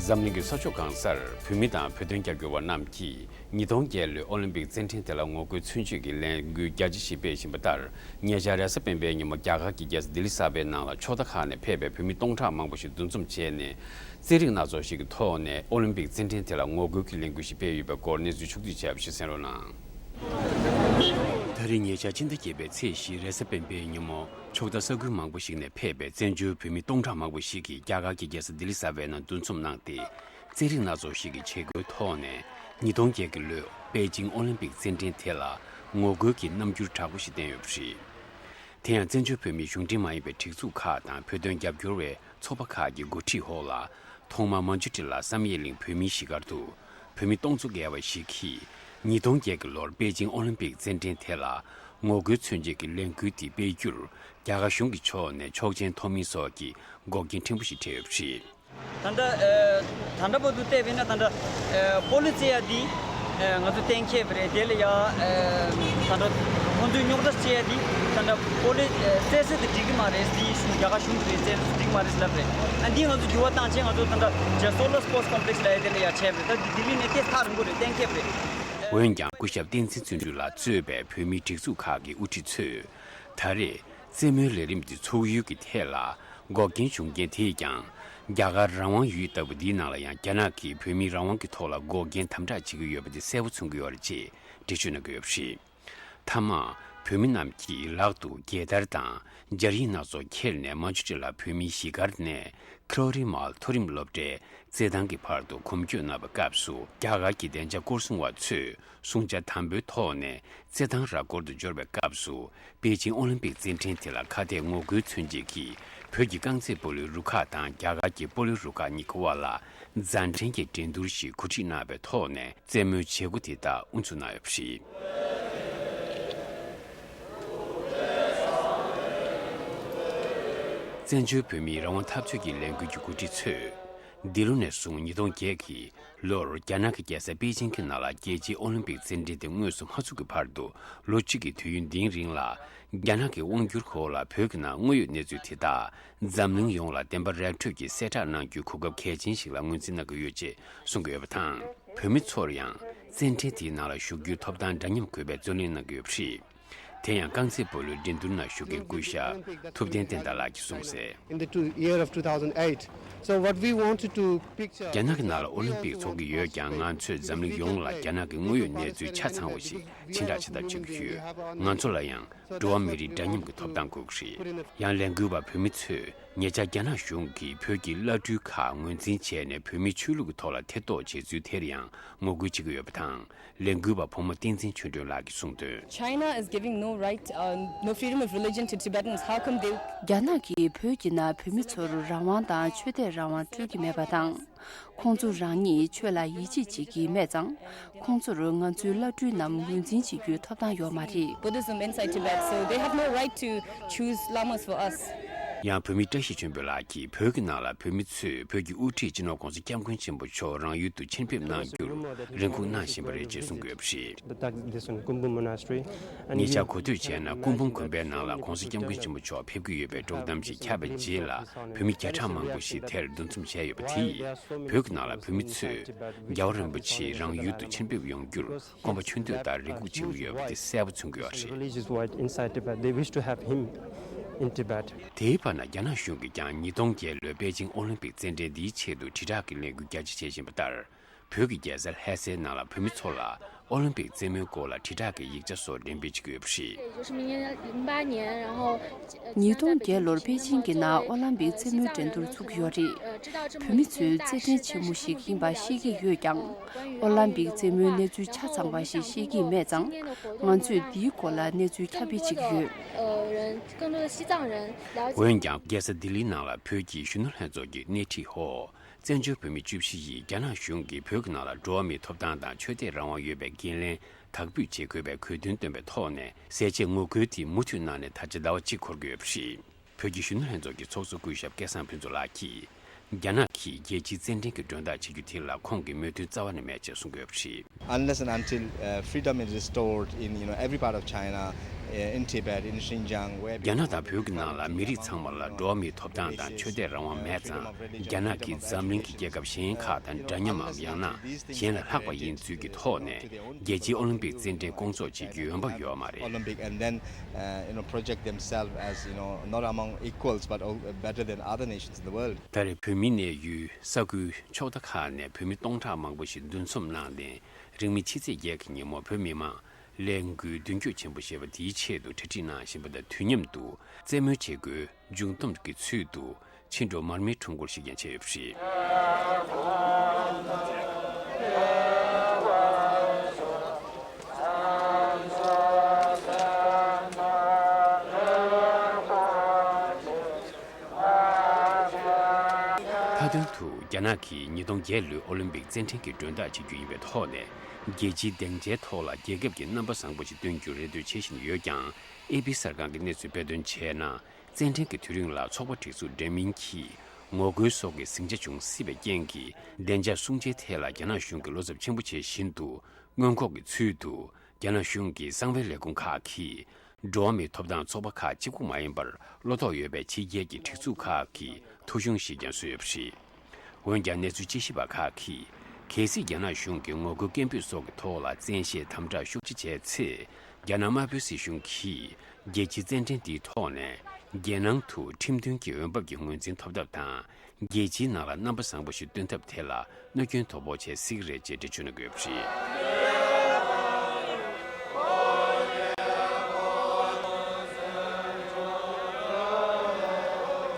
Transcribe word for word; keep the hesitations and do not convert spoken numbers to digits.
འཛམ་གླིང་གི་ས་ཕྱོགས་གང་སར་བོད་མི་དང་བོད་དོན་རྒྱབ་སྐྱོར་བ་རྣམས་ཀྱིས་ཉིས་སྟོང་བརྒྱད་ལོའི་ཨོ་ལིམ་པིག་རྩེད་འགྲན་དེ་ལ་ངོ་རྒོལ་མཚོན་བྱེད་ཀྱི་ལས་འགུལ་རྒྱ་ཆེ་ཞིག་སྤེལ་བཞིན་པ་ལྟར། ཉེ་ཆར་རེས་གཟའ་སྤེན་པའི་ཉིན་མོ་རྒྱ་གར་གྱི་རྒྱལ་ས་ལྡི་ལི་གསར་པའི་ནང་ལ་ཕྱོགས་མཐའ་ཁག་ནས་ཕེབས་པའི་བོད་མི་སྟོང་ཕྲག་མང་པོ་ཞིག་འདུ་འཛོམས་བྱས་ནས། རྩེད་རིགས་སྣ་ཚོགས་ཤིག་གི་ཐོག་ནས་ཨོ་ལིམ་པིག་རྩེད་འགྲན་དེ་ལ་ངོ་རྒོལ་གྱི་ལས་འགུལ་ཞིག་སྤེལ་ཡོད་པའི་སྐོར་གནས་ཚུལ་ཕྱོགས་བསྡུས་བྱས་པ་ཞིག་གསན་རོགས་གནང་། ད་རེས་ཉེ་ཆར་ཕྱི་ཟླ་བརྒྱད་པའི་ཚེས་བཞི་རེས་གཟའ་སྤེན་པའི་ཉིན་མོ། ཕྱོགས་མཐའ་ས་ཁུལ་མང་པོ་ཞིག་ནས་ཕེབས་པའི་བཙན་བྱོལ་བོད་མི་སྟོང་ཕྲག་མང་པོ་ཞིག་གིས་རྒྱ་གར་གྱི་རྒྱལ་ས་ལྡི་ལི་གསར་པའི་ནང་འདུ་འཛོམས་གནང་སྟེ། རྩེད་རིགས་སྣ་ཚོགས་ཤིག་གི་བྱེད་སྒོའི་ཐོག་ནས། ཉིས་སྟོང་བརྒྱད་ཀྱི་ལོའི་པེ་ཅིང་ཨོ་ལིམ་པིག་རྩེད་འགྲན་དེ་ལ་ངོ་རྒོལ་གྱི་རྣམ་འགྱུར་དྲག་པོ་ཞིག་བསྟན་ཡོད་པ་རེད། དེ་ཡང་བཙན་བྱོལ་བོད་མིའི་གཞུང་འབྲེལ་མ་ཡིན་པའི་སྒྲིག་འཛུགས་ཁག་དང་བོད་དོན་རྒྱབ་སྐྱོར་བའི་ཚོགས་པ་ཁག་གི་འགོ་ཁྲིད་འོག་ལ། ཐོག་མར་མན་ཇུ་ཊི་ལ་བསམ་ཡས་གླིང་བོད་མིའི་གཞིས་སྒར་དུ། བོད་མི་སྟོང་ཚོ་བརྒལ་བ་ཞིག་གིས། ཉིས་སྟོང་བརྒྱད་ཀྱི་ལོར་པེ་ཅིང་ཨོ་ལིམ་པིག་རྩེད་འགྲན་དེ་ལ། ངོ་རྒོལ་མཚོན་བྱེད་ཀྱི་ལས་འགུལ་དེ་སྤེལ་རྒྱུར། རྒྱ་གར་གཞུང་གི་ཕྱོགས་ནས་ཆོག་མཆན་ཐོབ་མིན་སོགས་ཀྱི་འགོག་རྐྱེན་ཕྲན་བུ་ཞིག་འཕྲད་ཡོད་པ་རེད། ད་ལྟ་ཨ་ད་ལྟ་བར་དུ་བལྟས་པས་ན། ད་ལྟ་ཨ་པོ་ལིས་བྱས་ཡ་འདི་ཨ་ང་ཚོ་གཏན་འཁེལ་བ་རེད། དེ་ལ་ཡ་ཨ་ད་ལྟ་ཁོང་ཚོས་རྙོག་དྲ་བྱས་ཡ་འདི་ད་ལྟ་པོ་ལིས་ཨ་བཙལ་ས་དེ་འགྲིག་གི་མ་རེད། འདི་གཞུང་རྒྱ་གར་གཞུང་གི་རེད། བཙལ་ས་འགྲིག་མ་རེད་ལབ་རེད། ཨ་འདི་ང་ཚོ་འགྱུར་བ་བཏང་བྱས་ང་ཚོ་ད་ལྟ་ཇ་སོ་ལར་སྤོར་སི་ཀོམ་པི་ལེགས་སི་ལབ་ཡ་དེ་ལ་ཡ་བྱས་པ་རེད། ད་འདི་ལྡི་ལི་ནས་ཏོག་ཙམ་ཐག་རིང་པོ་རེད། གཏན་འཁེལ་བ་རེད། འོན་ཀྱང་སྐུ་ཞབས་བསྟན་འཛིན་བརྩོན་འགྲུས་ལགས་གཙོས་པའི་བོད་མིའི་སྒྲིག་འཛུགས་ཁག་གི་དབུ་ཁྲིད་ཚོས། ད་རེས། རྩེད་མོའི་ལས་རིམ་འདི་འཚོགས་ཡུལ་གྱི་ཐད་ལ་འགོག་རྐྱེན་བྱུང་རྐྱེན་དེས་ཀྱང་། རྒྱ་གར་རང་དབང་ཡུལ་ལྟ་བུ་འདིའི་ནང་ལ་ཡང་རྒྱ་ནག་གིས་བོད་མིའི་རང་དབང་གི་ཐོག་ལ་འགོག་རྐྱེན་དམ་དྲག་བྱེད་ཀྱི་ཡོད་པ་དེ་གསལ་པོ་མཚོན་གྱི་ཡོད་རེད་ཅེས་འགྲེལ་བརྗོད་གནང་གི་ཡོད་པ་རེད། མཐའ་མ། བོད་མི་རྣམས་ཀྱིས་ལག་ཏུ་རྒྱལ་དར་དང་སྦྱར་ཡིག་སྣ་ཚོགས་ཁྱེར་ནས་མན་ཇུ་ཊི་ལ་བོད་མིའི་གཞིས་སྒར་ནས་ཁི་ལོ་རི་མལ་མཐོ་རིམ་སློབ་གྲྭའི་རྩེད་ཐང་གི་བར་དུ་གོམ་བགྲོད་གནང་བའི་སྐབས་སུ། རྒྱ་གར་གྱི་བདེ་འཇགས་སྐོར་སྲུང་བ་ཚོས་གསུང་བྱ་དམ་པོའི་ཐོག་ནས་རྩེད་ཐང་ར་སྐོར་དུ་འབྱོར་བའི་སྐབས་སུ། པེ་ཅིང་ཨོ་ལིམ་པིག་རྩེད་འགྲན་དེ་ལ་ཁ་གཏད་ངོ་རྒོལ་མཚོན་བྱེད་ཀྱིས་བོད་ཀྱི་རྐང་རྩེད་སྤོ་ལོའི་རུ་ཁག་དང་རྒྱ་གར་གྱི་སྤོ་ལོའི་རུ་ཁག་གཉིས་ཀྱི་དབར་ལ་མཛའ་འབྲེལ་གྱི་འགྲན་བསྡུར་ཞིག་གོ་སྒྲིག་གནང་བའི་ཐོག་ནས། རྩེད་མོའི་བྱེད་སྒོ་དེ་དག་དབུ་འཛུགས་གནང་ཡོད་པ་རེད། བཙན་བྱོལ་བོད་མིའི་རང་དབང་འཐབ་རྩོད་ཀྱི་ལས་འགུལ་གྱི་འགོ་ཁྲིད་ཚོས། འདི་ལོ་ནས་བཟུང་ཉིས་སྟོང་བརྒྱད་ཀྱི་ལོར་རྒྱ་ནག་གི་རྒྱལ་ས་པེ་ཅིང་གི་ནང་ལ་རྒྱལ་སྤྱིའི་ཨོ་ལིམ་པིག་རྩེད་འགྲན་དེ་དངོས་སུ་མ་ཚུགས་ཀྱི་བར་དུ། ལོ་གཅིག་གི་དུས་ཡུན་འདིའི་རིང་ལ། རྒྱ་ནག་གི་དབང་སྒྱུར་འོག་ལ་བོད་ཀྱི་ནང་དངོས་ཡོད་གནས་ཚུལ་དེ་དག་འཛམ་གླིང་ཡོངས་ལ་བདེན་པ་ར་འཕྲོད་ཀྱིས་གསལ་བསྒྲགས་གནང་རྒྱུའི་གོ་སྐབས་གལ་ཆེན་ཞིག་ལ་ངོས་འཛིན་གནང་གི་ཡོད་ཅེས་གསུང་གི་ཡོད་པ་དང་། བོད་མི་ཚོར་ཡང་རྩེད་འགྲན་དེའི་ནང་ལ་ཞུགས་རྒྱུའི་ཐོབ་ཐང་འདྲ་མཉམ་དགོས་པའི་རྩོད་ལེན་གནང་གི་ཡོད་པ་རེད། དེ་ཡང་རྐང་རྩེད་སྤོ་ལོའི་འགྲན་བསྡུར་ནང་ཞུགས་མཁན་སྐུ་ཞབས་ཐུབ་བསྟན་བསྟན་དར་ལགས་ཀྱིས་གསུངས་གསལ། In the two, year of two thousand eight. So what we wanted to picture. རྒྱ་ནག་གི་ནང་ལ་ཨོ་ལིམ་པིག་འཚོགས་ཀྱི་ཡོད་ཀྱང་། ང་ཚོས་འཛམ་གླིང་ཡོངས་ལ་རྒྱ་ནག་གི་དངོས་ཡོད་གནས་ཚུལ་ཆ་ཚང་བ་ཞིག་ཕྱིར་བསྒྲགས་བྱེད་ཐབས་བྱེད་ཀྱི་ཡོད། ང་ཚོ་ལ་ཡང་འགྲོ་བ་མི་རིགས་འདྲ་མཉམ་གྱི་ཐོབ་ཐང་དགོས་ཀྱི་རེད། ཡང་ལས་འགུལ་བ་བོད་མི་ཚོས་ཉེ་ཆར་རྒྱ་ནག་གཞུང་གིས་བོད་ཀྱི་བླ་སྤྲུལ་ཁག་ངོས་འཛིན་བྱས་ནས་བོད་མིའི་ཆོས་ལུགས་ཀྱི་ཐོག་ལ་ཐེ་གཏོགས་བྱེད་ཚུལ་དེར་ཡང་ངོ་རྒོལ་བྱེད་ཀྱི་ཡོད་པ་དང་། ལས་འགུལ་བ་བུ་མོ་བསྟན་འཛིན་ཆོས་སྒྲོན་ལགས་ཀྱིས་གསུངས་དོན། China is giving no right, uh, no freedom of religion to Tibetans. How come they རྒྱ་ནག་གིས་བོད་ཀྱི་ནང་བོད་མི་ཚོར་རང་དབང་དང་ཆོས་དད་རང་དབང་སྤྲོད་ཀྱི་མེད་པ་དང་། ཁོང་ཚོ་རང་ཉིད་ཆོས་ལ་ཡིད་ཆེས་བྱེད་ཀྱི་མེད་ཙང་། ཁོང་ཚོར་ང་ཚོའི་བླ་སྤྲུལ་རྣམས་ངོས་འཛིན་བྱེད་རྒྱུའི་ཐོབ་ཐང་ཡོད་མ་རེད། Buddhism inside Tibet, so they have no right to choose lamas for us. ཡང་བོད་མི་བཀྲ་ཤིས་ཆོས་འཕེལ་ལགས་ཀྱིས་བོད་ཀྱི་ནང་ལ་བོད་མི་ཚོས་བོད་ཀྱི་དབུ་ཁྲིད་སྤྱི་ནོར་༸གོང་ས་༸སྐྱབས་མགོན་ཆེན་པོ་མཆོག་རང་ཡུལ་དུ་ཆེད་ཕེབས་གནང་རྒྱུར་རེ་སྒུག་གནང་བཞིན་པ་རེད་ཅེས་གསུངས་ཡོད་པ་རེད། That this in Kumbum Monastery. And ཉེ་ཆར་གོ་ཐོས་བྱས་ན། སྐུ་འབུམ་དགོན་པའི་ནང་ལ་༸གོང་ས་༸སྐྱབས་མགོན་ཆེན་པོ་མཆོག་ཕེབས་ཀྱི་ཡོད་པའི་དཀྲོག་གཏམ་ཞིག་ཁྱབ་པའི་རྗེས་ལ། བོད་མི་བརྒྱ་ཕྲག་མང་པོ་ཞིག་དེར་འདུ་འཛོམས་བྱས་ཡོད་པ་དེས། བོད་ཀྱི་ནང་ལ་བོད་མི་ཚོས་རྒྱལ་བ་རིན་པོ་ཆེ་རང་ཡུལ་དུ་ཆེད་ཕེབས་ཡོང་རྒྱུར་དགོངས་པ་ཆོད་འདོད་ལྟར་རེ་སྒུག་བྱེད་ཀྱི་ཡོད་པ་དེ་གསལ་པོ་མཚོན་གྱི་ཡོད་རེད། Religious void inside Tibet. They wish to have him in Tibet. དེའི་བར་ན། རྒྱ་ནག་གཞུང་གིས་ཀྱང་ཉིས་སྟོང་བརྒྱད་ལོའི་པེ་ཅིང་ཨོ་ལིམ་པིག་རྩེད་འགྲན་འདིའི་ཆེད་དུ་དྲིལ་བསྒྲགས་ཀྱི་ལས་འགུལ་རྒྱ་ཆེ་བྱེད་བཞིན་པ་ལྟར། བོད་ཀྱི་རྒྱལ་ས་ལྷ་སའི་ནང་ལ་བོད་མི་ཚོ་ལ་ཨོ་ལིམ་པིག་རྩེད་མོའི་སྐོར་ལ་དྲིལ་བསྒྲགས་ཀྱི་ཡིག་ཆ་སོགས་འགྲེམས་སྤེལ་བྱེད་ཀྱི་ཡོད་པ་རེད། 就是明年零八年，然后 ཉིས་སྟོང་བརྒྱད་ལོར་པེ་ཅིང་གི་ནང་ཨོ་ལིམ་པིག་རྩེད་མོའི་འགྲན་བསྡུར་ཚུགས་ཀྱི་ཡོད་རེད། བོད་མི་ཚོས་རྩེད་འགྲན་ཆེན་མོ་ཞིག་ཡིན་པ་ཤེས་ཀྱི་ཡོད་ཀྱང་། ཨོ་ལིམ་པིག་རྩེད་མོའི་གནས་ཚུལ་ཆ་ཚང་བ་ཞིག་ཤེས་ཀྱི་མེད་ཙང་། ང་ཚོས་འདིའི་སྐོར་ལ་གནས་ཚུལ་ཁྱབ་སྤེལ་བྱེད་ཀྱི་ཡོད། 更多的西藏人了解。 འོན་ཀྱང་། རྒྱལ་ས་ལྡི་ལིའི་ནང་ལ་བོད་ཀྱི་གཞོན་ནུ་ལྷན་ཚོགས་ཀྱི་སྣེ་ཁྲིད་འོག་བཙན་བྱོལ་བོད་མི་བཅུ་བཞི་ཡིས་རྒྱ་ནག་གཞུང་གིས་བོད་ཀྱི་ནང་ལ་འགྲོ་བ་མིའི་ཐོབ་ཐང་དང་ཆོས་དད་རང་དབང་ཡོད་པའི་འགན་ལེན་དག་འབུད་བྱེད་དགོས་པའི་གོ་དོན་བཏོན་པའི་ཐོག་ནས། གསལ་བྱེད་ངོ་རྒོལ་དེ་མུ་མཐུད་གནང་ནས་ད་ཆ་ཟླ་བ་གཅིག་འཁོར་གྱི་ཡོད་པ་རེད། བོད་ཀྱི་གཞོན་ནུ་ལྷན་ཚོགས་ཀྱི་ཚོགས་གཙོ་སྐུ་ཞབས་སྐལ་བཟང་ཕུན་ཚོགས་ལགས་ཀྱིས། རྒྱ་ནག་ གྱིས་རྒྱལ་སྤྱིའི་བཙན་འཕྲིན་གྱི་མགྲོན་བདག་བྱེད་རྒྱུ་དེ་ལ་ཁོང་གིས་མོས་མཐུན་རྩ་བ་ནས་མེད་ཅེས་གསུངས་ཡོད་པ་རེད། Unless and until uh, freedom is restored in you know every part of China, uh, in Tibet, in Xinjiang, where རྒྱ་ནག་དང་བོད་ཀྱི་ནང་ལ་མི་རིགས་ཚང་མ་ལ་འགྲོ་བ་མིའི་ཐོབ་ཐང་དང་ཆོས་དད་རང་དབང་མེད་ཙང་། རྒྱ་ནག་གིས་འཛམ་གླིང་གི་རྒྱལ་ཁབ་གཞན་ཁག་དང་འདྲ་མཉམ་མམ་ཡང་ན་གཞན་ལས་ལྷག་པ་ཡིན་ཚུལ་གྱི་ཐོག་ནས་རྒྱལ་སྤྱིའི་ཨོ་ལིམ་པིག་རྩེད་འགྲན་སྐོང་ཚོགས་བྱེད་རྒྱུའི་འོས་འབབ་ཡོད་མ་རེད། Olympic and then uh, you know project themselves as you know not among equals but al- better than other nations in the world. ད་རེས་བོད་མིའི་གནས་ཡུལ་ས་ཁུལ་ཕྱོགས་མཐའ་ཁག་ནས་བོད་མི་སྟོང་ཕྲག་མང་པོ་ཞིག་འདུ་འཛོམས་གནང་སྟེ། རིང་མིན་ཕྱི་ཚེས་བརྒྱད་ཀྱི་ཉིན་མོ་བོད་མི་མང་ལས་འགུལ་མདུན་སྐྱོད་ཆེན་པོ་ཞེས་པ་དེའི་ཆེད་དུ་གྲ་སྒྲིག་གནང་བཞིན་པ་དང་དུས་མཉམ་དུ་རྩེད་མོའི་བྱེད་སྒོའི་མཇུག་བསྡོམས་ཀྱི་ཚུལ་དུ་ཕྱི་དྲོ་མར་མེའི་ཁྲོམ་སྐོར་ཞིག་ཀྱང་བྱས་ཡོད་པ་རེད། མཐའ་དོན་དུ་རྒྱ་ནག་གིས་ཉིས་སྟོང་བརྒྱད་ལོའི་ཨོ་ལིམ་པིག་རྩེད་འགྲན་གྱི་མགྲོན་བདག་བྱེད་རྒྱུ་ཡིན་པའི་ཐོག་ནས། རྒྱལ་སྤྱིའི་སྡིངས་ཆའི་ཐོག་ལ་རྒྱལ་ཁབ་ཀྱི་རྣམ་པ་བཟང་པོ་ཞིག་སྟོན་རྒྱུར་རེ་ལྟོས་བྱེད་བཞིན་ཡོད་ཀྱང་། ཨེ་པི་གསར་ཁང་གི་གནས་ཚུལ་དཔེ་སྟོན་བྱས་ན། རྩེད་འགྲན་གྱི་དུས་རིང་ལ་ཚོགས་པ་སྒྲིག་འཛུགས་འདྲ་མིན་གྱིས་ངོ་རྒོལ་སོགས་ཀྱི་ཟིང་ཆ་འབྱུང་སྲིད་པའི་རྐྱེན་གྱིས། བདེ་འཇགས་སྲུང་བྱའི་ཐད་ལ་རྒྱ་ནག་གཞུང་གིས་བློ་འཚབ་ཆེན་པོ་བྱེད་བཞིན་དུ། སྔོན་འགོག་གི་ཚུལ་དུ། རྒྱ་ནག་གཞུང་གི་གསང་བའི་ལས་ཁུངས་ཁག་གིས། འགྲོ་བ་མིའི་ཐོབ་ཐང་ཚོགས་པ་ཁག་གཅིག་པུ་མ་ཡིན་པར། བློ་དོགས་ཡོད་པའི་ཕྱི་རྒྱལ་གྱི་སྒྲིག་འཛུགས་ཁག་གི་ཐོ་གཞུང་ཞིག་ཀྱང་བཟོས་ཡོད་པ་རེད། འོན་ཀྱང་། གནས་ཚུལ་དཔྱད་ཞིབ་པ་ཁག་གིས། གལ་སྲིད་རྒྱ་ནག་གཞུང་གིས་ངོ་རྒོལ་སྐད་འབོད་སོགས་ཀྱི་ཐོག་ལ་བཙན་ཤེད་དམ་དྲག་ཤུགས་ཆེ་བྱས་ཚེ། རྒྱ་ནག་དམར་པོའི་སྲིད་གཞུང་གིས། རྒྱལ་སྤྱིའི་རྩེད་འགྲན་འདིའི་ཐོག་ནས། རྒྱལ་ནང་དུ་ཁྲིམས་མཐུན་གྱི་འོས་འབབ་ཀྱི་ངོས་འཛིན་ཐོབ་ཐབས་དང་། རྒྱལ་སྤྱིའི་ནང་ལ་རྣམ་པ་བཟང་པོ་ཞིག་སྟོན་ཐབས་ཐད་ལ་གནོད་སྐྱོན་དོ་ཕོག་བྱེད་སྲིད་ཀྱི་རེད་ཅེས་འགྲེལ་བརྗོད་གནང་གི་ཡོད་པ་རེད།